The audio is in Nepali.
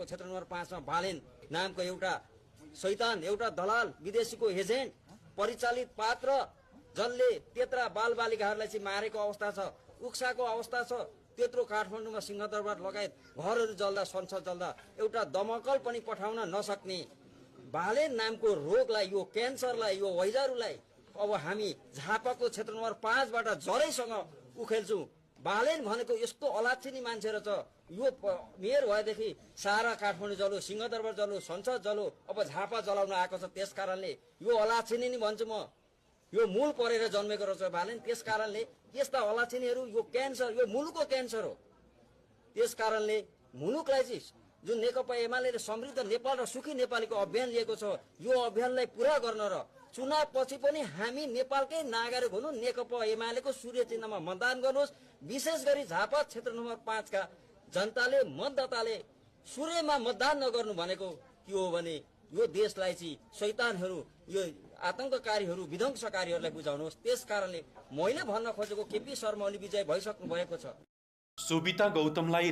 क्षेत्र नम्बर 5 मा बालेन नामको एउटा शैतान, एउटा दलाल, विदेशीको एजेन्ट, परिचालित पात्र जसले त्यत्रा बालबालिकाहरूलाई चाहिँ मारेको अवस्था छ, उक्साको अवस्था छ। त्यत्रो काठमाडौँमा सिंहदरबार लगायत घरहरू जल्दा, संसद जल्दा एउटा दमकल पनि पठाउन नसक्ने बालेन नामको रोगलाई, यो क्यान्सरलाई, यो वैजारुलाई अब हामी झापाको क्षेत्र नम्बर 5 बाट जरैसँग उखेल्छौँ। बालेन भनेको यस्तो अलाच्छिनी मान्छे रहेछ। यो मेयर भएदेखि सारा काठमाडौँ जलो, सिंहदरबार जलो, संसद जलो, अब झापा जलाउन आएको छ। त्यस कारणले यो अलाच्छिनी नै भन्छु म। यो मूल परेर जन्मेको रहेछ बालेन। त्यस कारणले यस्ता अलाच्छिनीहरू, यो क्यान्सर, यो मुलुकको क्यान्सर हो। त्यस कारणले मुलुकलाई चाहिँ जुन नेकपा एमाले समृद्ध नेपाल र सुखी नेपालीको अभियान लिएको छ, यो अभियानलाई पूरा गर्न र चुनाव पछि पनि हामी नेपालकै नागरिक हुनु, नेकपा एमालेको सूर्य चिन्हमा मतदान गर्नुहोस्। विशेष गरी झापा क्षेत्र नम्बर 5 का जनताले, मतदाताले सूर्यमा मतदान नगर्नु भनेको के हो भने यो देशलाई चाहिँ शैतानहरू, यो आतंककारीहरू, विध्वंसकारीहरूलाई बुझाउनुहोस्। त्यस कारणले मैले भन्न खोजेको केपी शर्मा ओली विजय भइसक्नु भएको छ। सुबिता गौतमलाई